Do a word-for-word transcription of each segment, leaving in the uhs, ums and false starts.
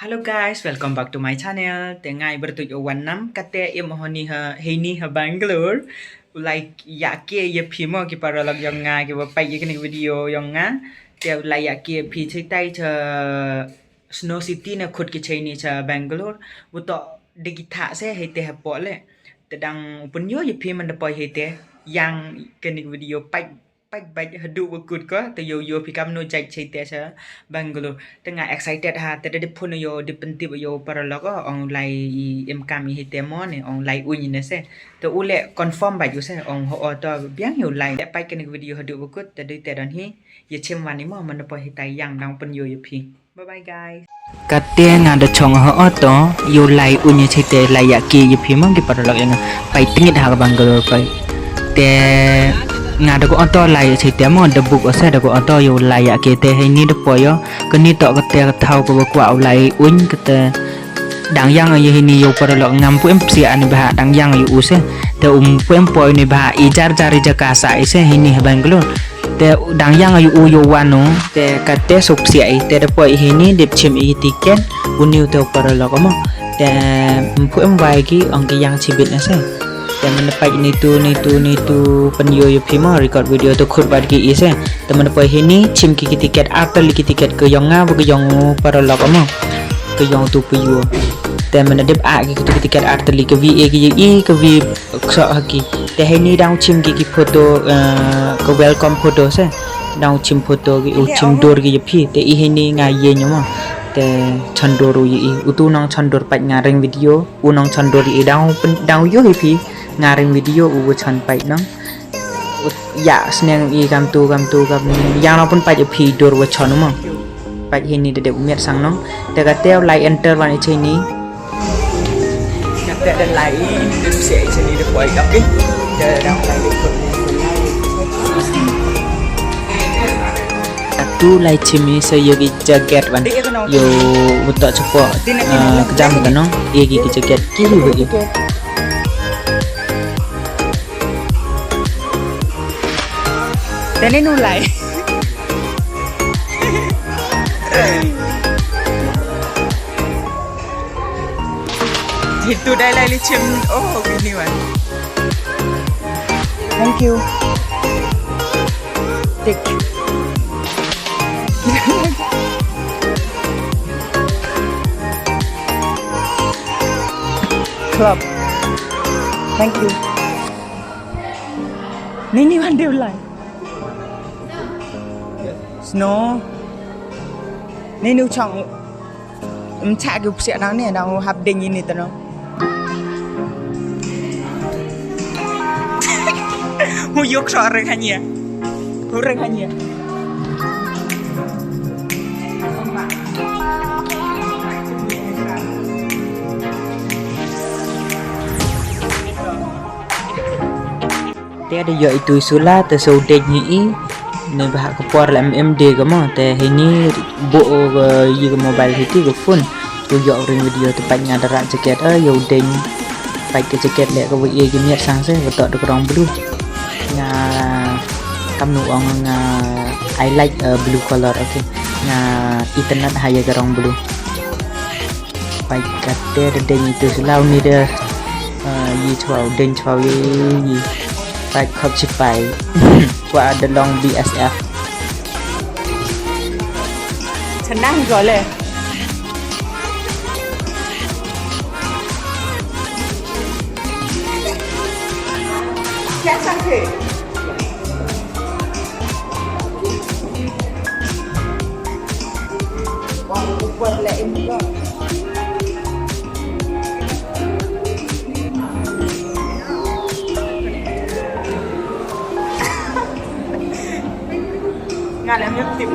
Hello guys, welcome back to my channel. Te nga i Bertuit Owan Nam, kate em honi ha, heini ha Bangalore. U lai ya ke ya phi mo ki paralok yong nga ki wa pait ya kani video yong nga. Te u lai ya ke ya phi chaitai cha Snow City na khut ki chaini cha Bangalore. Wu to de ki tha se hei te ha po le. Te dang u pynyo ya phi man da poi hei te. Yang kani video pait pait bait hadu wa kut ko, te yo yo phi kamno jait chai te cha Bangalore. Te nga excited ha, te da dep phone yo, dep pyntip yo paralok o, ong lai i em kam i hi te mo ne, ong lai uñ ne se. Te u le confirm bait u se, ong ho o to biang yo lai. Te pait kani video hadu wa kut, te dei te don hi, ya chim wan i mo, man da poi hi tai yang dang pynyo ya phi. Bye bye guys. Kate nga da chong ho o to, yo lai uñ ya chai te lai ya ke ya phi mo ki paralok yong nga. Pait tingit ha ka Bangalore pait. Te nga da ko o to lai ya chai te mo da book o se da ko o to yo lai ya ke te heini da poi yo. Kani to kate ka thaw ko wa kwah u lai uñ kate dang yang ya heini yo paralok ngam pu em psiah ni bha dang yang ya u se. Te um pu em poi ni bha i jar jar i jaka sa i se heini ha Bangalore. Te dang yang ayu u yo wan o, te kate suk siah i, te da poi heini dep chim i ticket, u niu te u paralok mo. Te mpu em wai ki, ong ki yang chibit na se. Te man da pait ni tu, ni tu, ni tu, pynyo ya phi mo, record video tu khut bad ki i se. Te man da poi heini, chim ki ki ticket, ar tylli ki ticket ka yong nga, wa ka yong u paralok mo. Ka yong tu pu yo. Te man da dep a ki ki tu ki ticket ar tylli ka V A ki ya i, ka V Kso ha ki. Te heini dang u chim ki ki photo, eh, ka welcome photo se. Dang u chim photo ki, u chim dur ki ya phi. Te i heini nga ye nyo mo. Te chandor u ye i. U tu nong chandor pait nga ring video. U nong chandor ye i dang u pyn-, dang u yo hi phi. Nga ring video u wa chan pait nong. U ya sneng i kam tu, kam tu, kam yang nong pun pait ya phi dur wa chan mo. Pait heini da dep u miat sang nong. Te kate u lai enter wan i chini. Kate da lai i, dep se i chini da poi kap ki. Da dang lai i. Atu lai chim i se yo ki jacket wan. Yo betok chapo, eh, kejam ka nong. Ye ki ki jacket ki hi wa i. Tene nu lai. Hitu dai lai li chim. Oh, bini wan. Thank you. Tik. Club. Thank you. Ni ni wan deu lai. Snow. Ni ni u chong. Mcha ki u psiah nang ni, nang u hap ding ini tano. Hu yok so reng hanya. Hu reng hanya. Te da yoh itu i sula, te so deng hi i, ni bahak ka por la em em de ka mo, te hini bo ka i ka mobile hiti ka phone. Ko yoh ring video te pait nga da rak jacket, eh, yow deng. Pait ka jacket le ka wa i ki miat sang se, wa toh da ka rong blue. Nga kam nu ong nga, I like, eh, blue color, okay. Nga internet ha ya ka rong blue. Pait kate da deng itu sula u ni da, ah, yi chwa u deng chwa u yi, yi. Pait khop chipai. Kwah da long B S F. Chanang ko le. Kya chang ke? Nga lem yuk tip.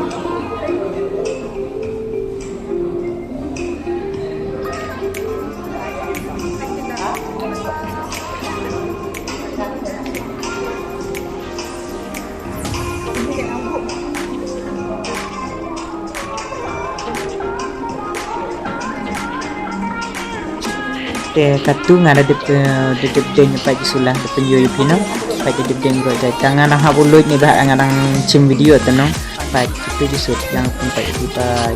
Te katu nga da dep, eh, da dep deng pait ki sula, da pynyoh yoh phi nong, pait da dep deng ko jai. Tang nga dang hap u luit ni bah, nga dang chim video te nong, pait katu ki sut, yang pun pait ki pait.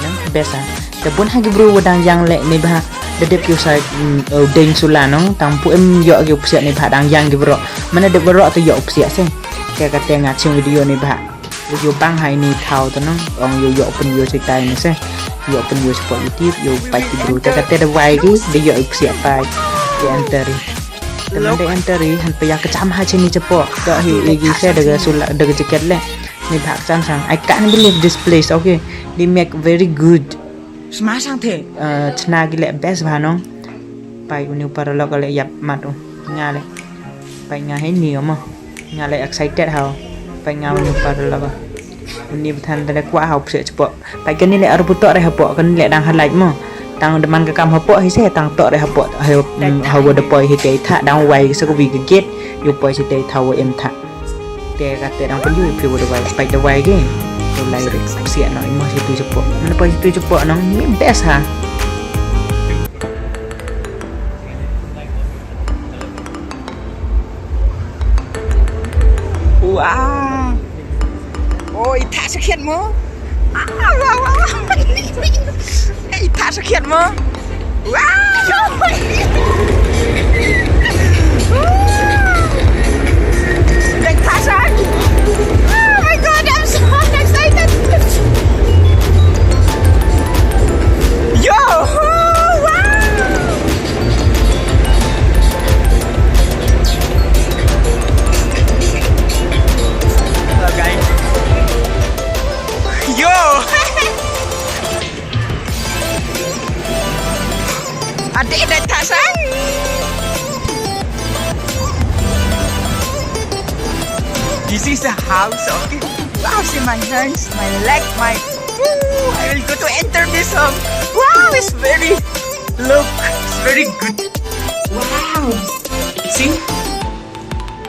Nang, best ah. Te bun ha ki bru wa dang yang leh neibhah da dep ki u sa, mm, u deng sula nong, tang pu em yoh ki u psiah neibhah dang yang ki bru. Manda dep bru te yoh u psiah se. Te kate nga chim video neibhah. Yow bang ha ini thaw te nong, ong yow yoh pynyoh chitai ni se. Yoh pynyoh support YouTube, yow pait ki bru. Te kate da wai ki, da yoh u psiah pait. Te enter i. Te manda enter i, han pia ka cham ha chini chapoh. Ka hi i gi se da ka sula, da ka jacket leh. Neibhah ka cham sang. I can't believe this place, okay. They make very good. Sma sang the. Eh, chna ki leh best bha nong. Pait uni u paralok leh yap mat u. Nga leh. Pait nga hei ni mo. Nga leh excited haw. Pait nga uni u paralok. Uni bathan te leh kwah haw psiah chapoh. Pait kani leh ar putok re hapoh, kani leh dang halait mo. Tang da man ka kam hapoh hi se, tang tok re hapoh. Haw, mm, haw wa da poi hi te i tha, dang wai sa ka wi ka gate. Yow poi hi te i tha wa em tha. Te kate dang pynjur phi wa da wai, pait da wai ki. Yow lai re, psiah noh i mo situ chapoh. Manda poi situ chapoh nong, ni best ha. Wow. Oh, i tha sakhiat mo. Ah, wow, wow, wow. Eh, i tha sakhiat mo. Wow! Deng tha sa. Oh my God, I'm so excited. Yo! Wow! Hello, guys. Yo! Adik dah tak sang. This is a house, okay? Wow, see my hands, my leg, my, ooh, I will go to enter this home. Wow, it's very, look, it's very good. Wow. See?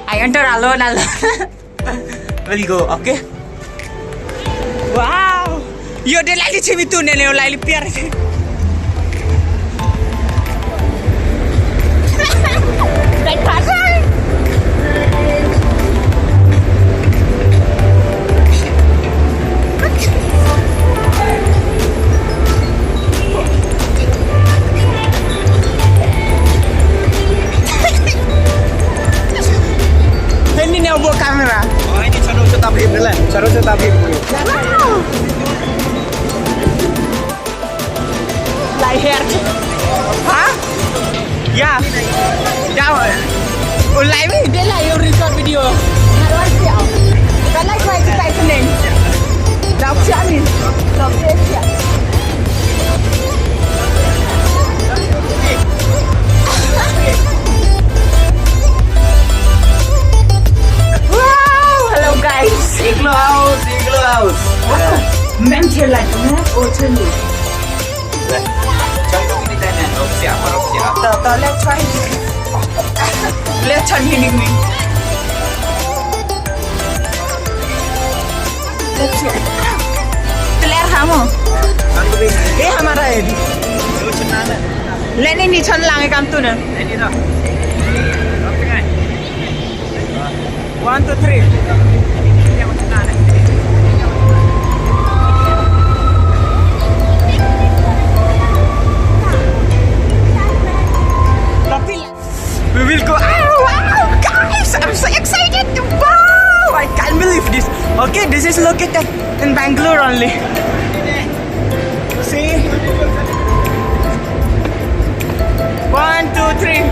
I enter alone, alone. We'll go, okay? Wow! Yo, de lai li chimi tu ne, ne lai li piar. Ini ni obo kamera. Oh, ini chano chota bhim ni le. Chano chota bhim. Wow. Lai hair. Ha? Ya. Ya. Ulai mi, de lai u record video. Harus ya. Kalau saya kita itu nih. Dap siap ni. Dap siap. Wow, hello guys. Igloo house, igloo house. Mem chelai, mem o chelu. To, to, let's try. Let's try ini. Let's see. Clear hamo? Eh, hamara hai. Leni ni chon lang kam tu na. One, two, three. We will go. Oh, wow, guys, I'm so excited. Wow, I can't believe this. Okay, this is located in Bangalore only. See? One, two, three.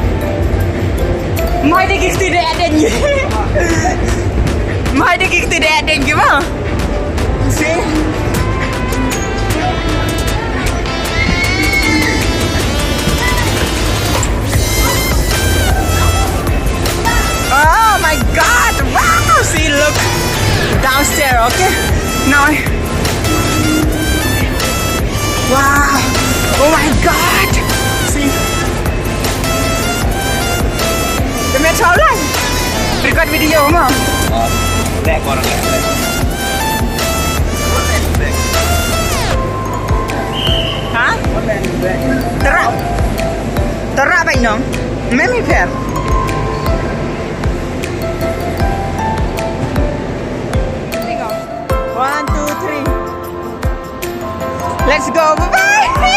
Mai de kik ti de aden ye. Mai de kik ti de aden ye ma. See? Oh my God! Wow! See, look downstairs, okay? Now, I- wow! Oh my God! See, the metro line. Record video mo. Oh, record, record. Ha? Tara. Tara ba inong? Memi per. One, two, three. Let's go. Bye-bye.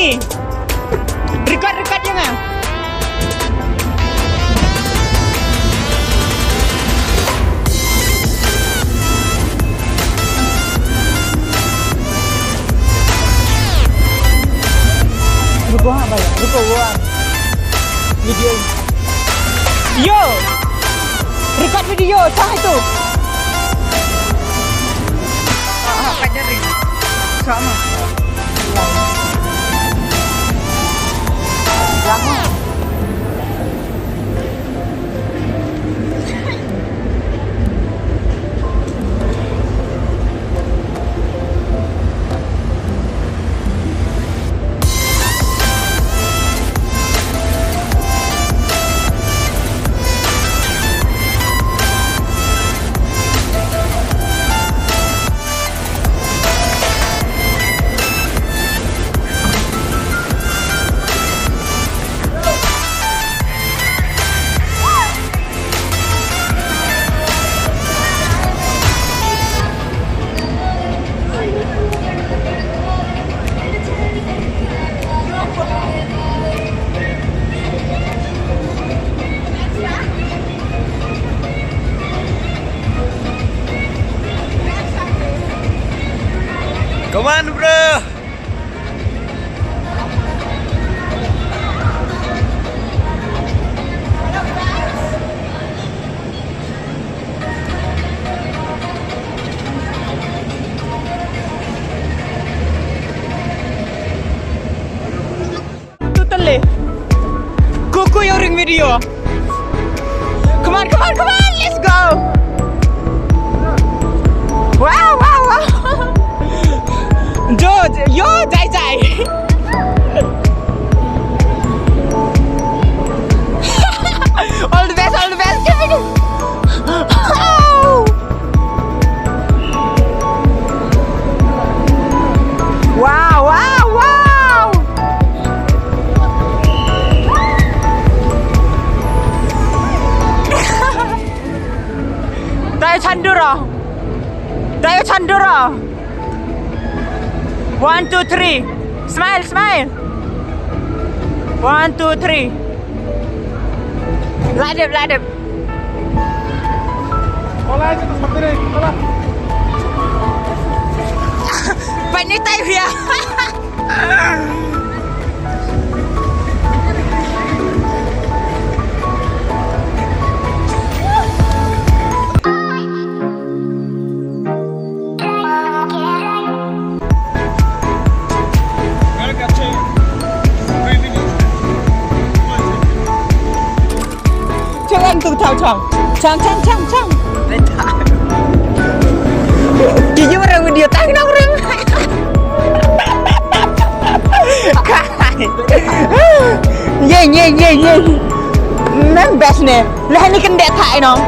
Record, record ya nga. Ruko ha bhai, ruko wo. Video. Yo. Record video, cah itu. Ah, ah, kat jari. Sama. Lama. Come on, bro. Totally. Kuku yoring video. Come on, come on, come on, let's go. Wow, wow, wow. Jo, jo, yo, jai, jai. All the best, all the best. Keep it. Wow, wow, wow. Tayo chandura. Tayo chandura. One, two, three. Smile, smile. One, two, three. Ladep, ladep. Pani tayo ya. Chong em tu thau chong. Chong, chong, chong, chong. Ki yung ra video tang nong ring. Ye, ye, ye, ye. Nang best ne. Lah ni kendek thai nong.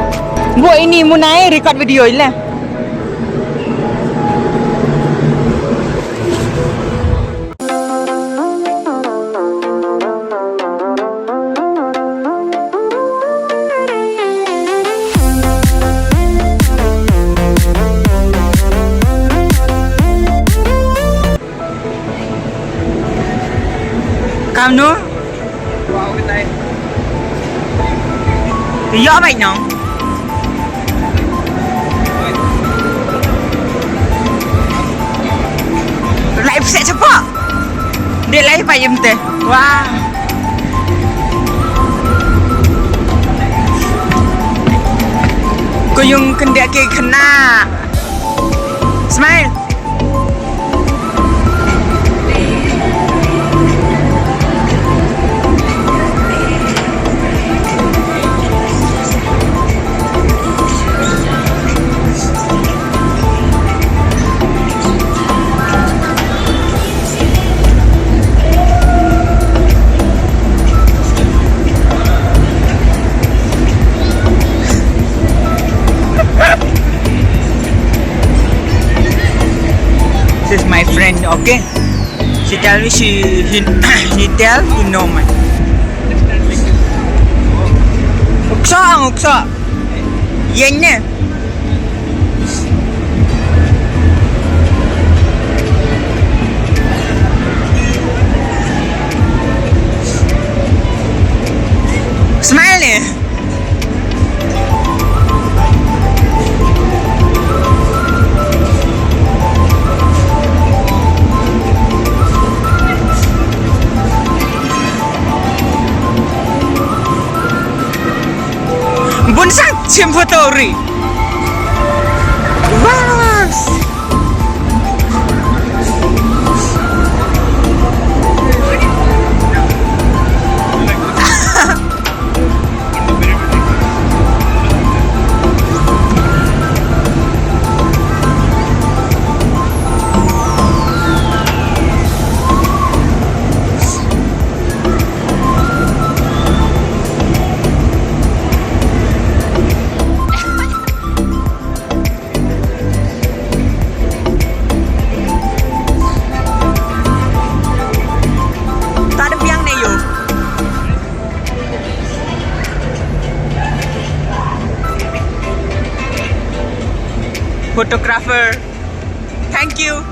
Bu ini munai record video le. Kamnu? Yo, bai nong. Live set cepat. Dek lai payem te. Wah. Ko yung kendek ki kena. Smile. This is my friend, okay? She tell me she, he, he tell you know my. Uksa, uksa. Yen ne. Chim photo ri. Wow. Photographer. Thank you.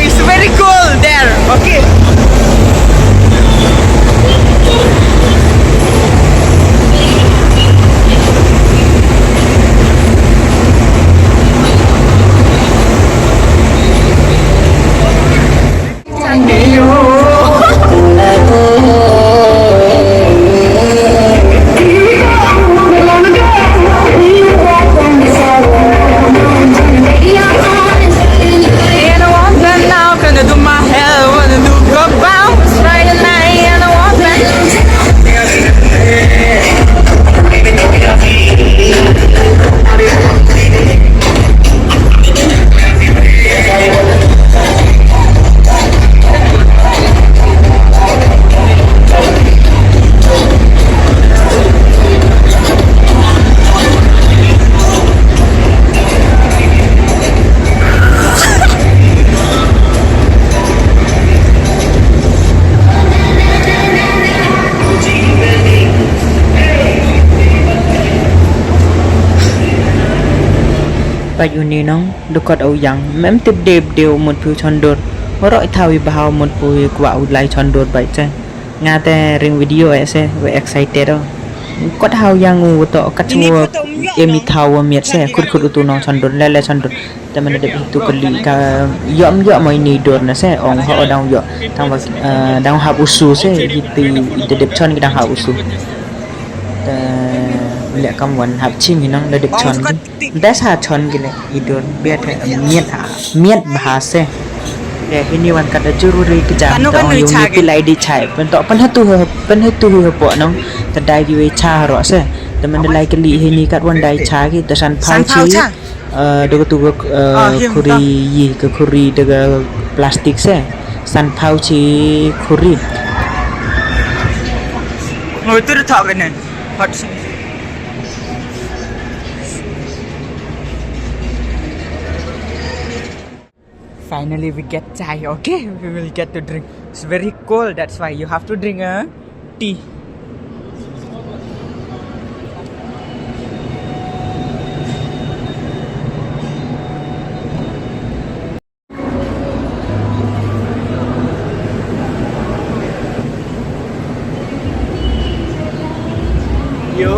It's very cool there. Okay. Pait uni nong, dukot au yang, mem tip dep deu mut phu chondur. Warok i thaw i bahau mut phu i kwah u lai chondur bait se. Nga te ring video e se, we excited o. Kot hau yang u to, kat wo em i thaw wa miat se, khut khut u tu nong chondur, le le chondur. Te man da dep hitu kali ka, yom yom mo ini dur na se, ong ho dang yom. Tang wa, eh, dang hap usu se, hitu i da dep chon ki dang hap usu. Te le kam wan hap chim hi nong da dep chon ki. Da sa chon ki le, i dur, biat he, miat ha, miat bha se. Te hini wan kat da jururi ki jam, tang yung ni pilai di chai. Pen to, pen hatu he, pen hatu he po nong, te dai ki wei cha ro se. Te man da lai kali hini kat wan dai cha ki, te san pau chi. Eh, da ka tu ka, eh, khuri yi, ka khuri da ka plastik se. San pau chi khuri. Ngoi tu da thok kene. Hot sing. Finally, we get chai, okay? We will get to drink. It's very cold, that's why you have to drink a tea. Yo.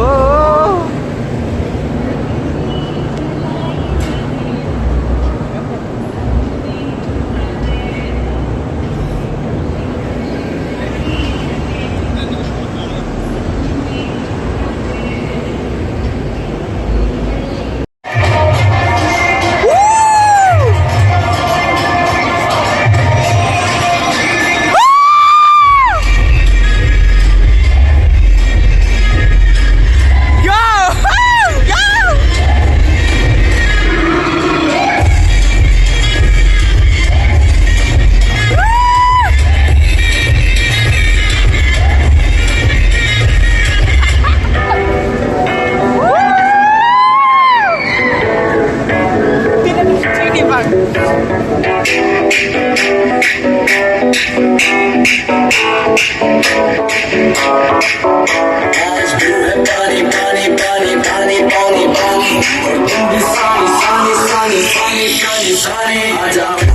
आज ब्लू है पानी, पानी, पानी, पानी, पानी, पानी। और तुम भी sunny, sunny, sunny, sunny, sunny, sunny। आजा।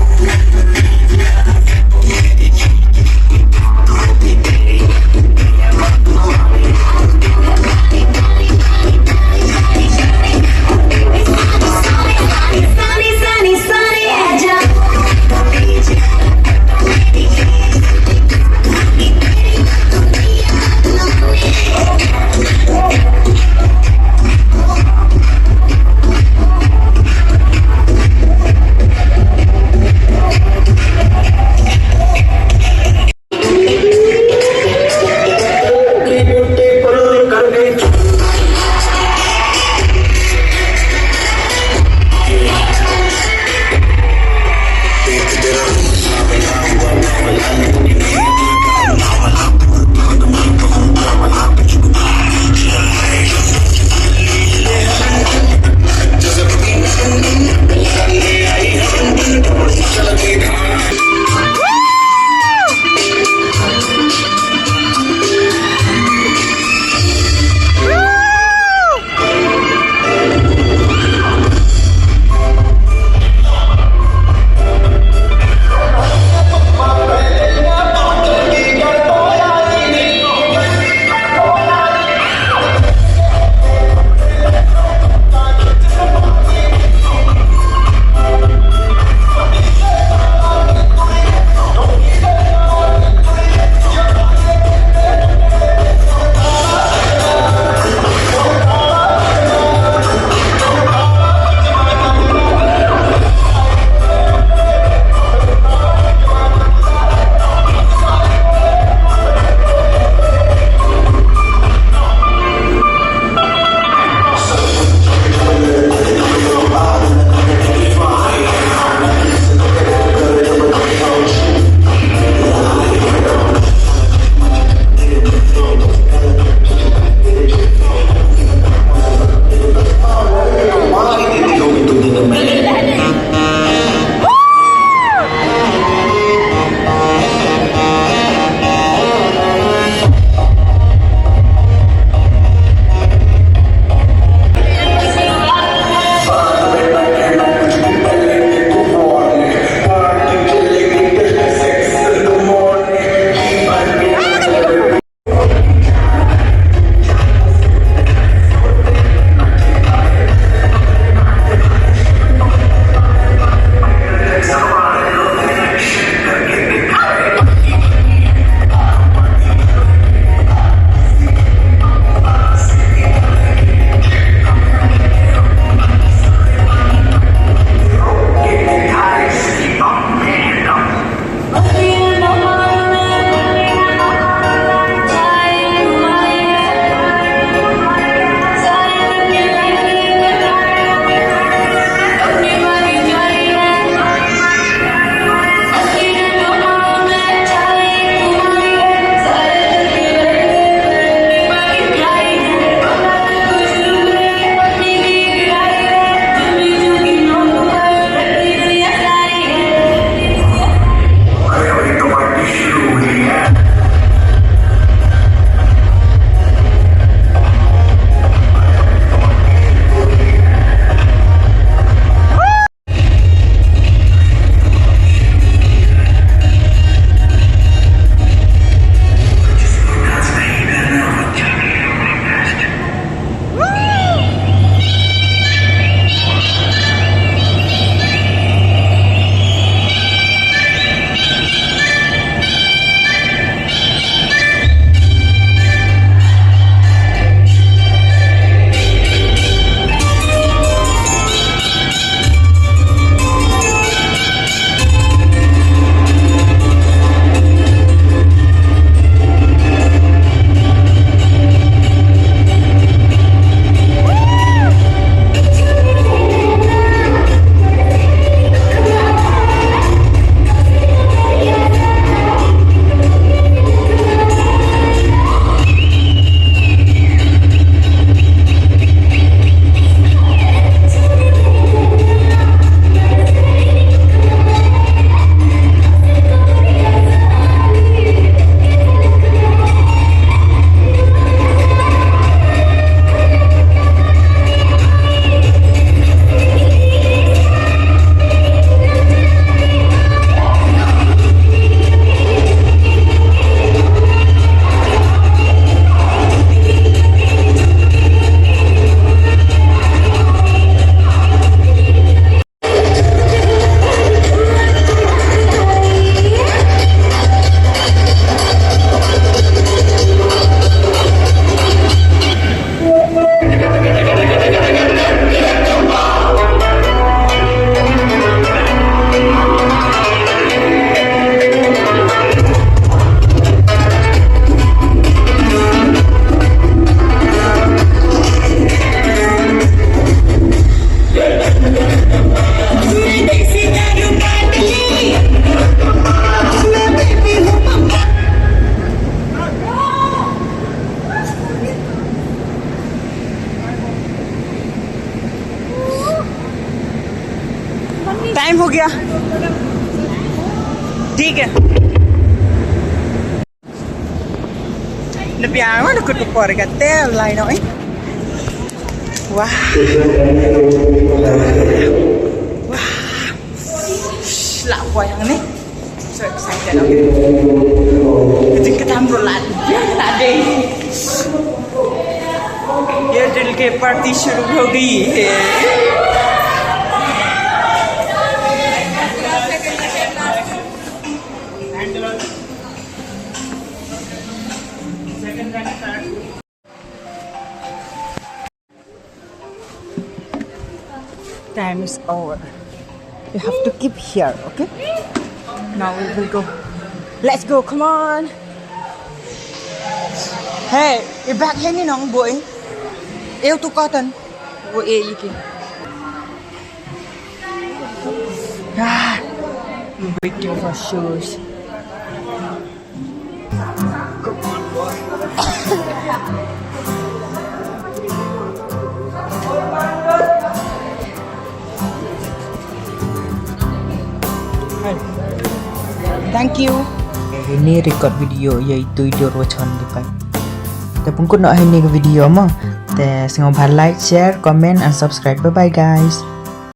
Biang, mana kut por ka te lai no, eh. Wah. Wah. La poi yang ni. So excited, okay. Kejing ketam rolat. Biang tak deh. Ye dil ke party shuru ho gayi hai. Time is over. You have to keep here, okay? Now we will go. Let's go, come on. Hey, i bag heni nong boy. Eu tu cotton. Wo e iki. Ah, I'm waiting for shoes. Thank you. Ini record video ya itu idur wachon di pai. Te pungkut no ini video mo. Te sngewbha like, share, comment and subscribe. Bye bye guys.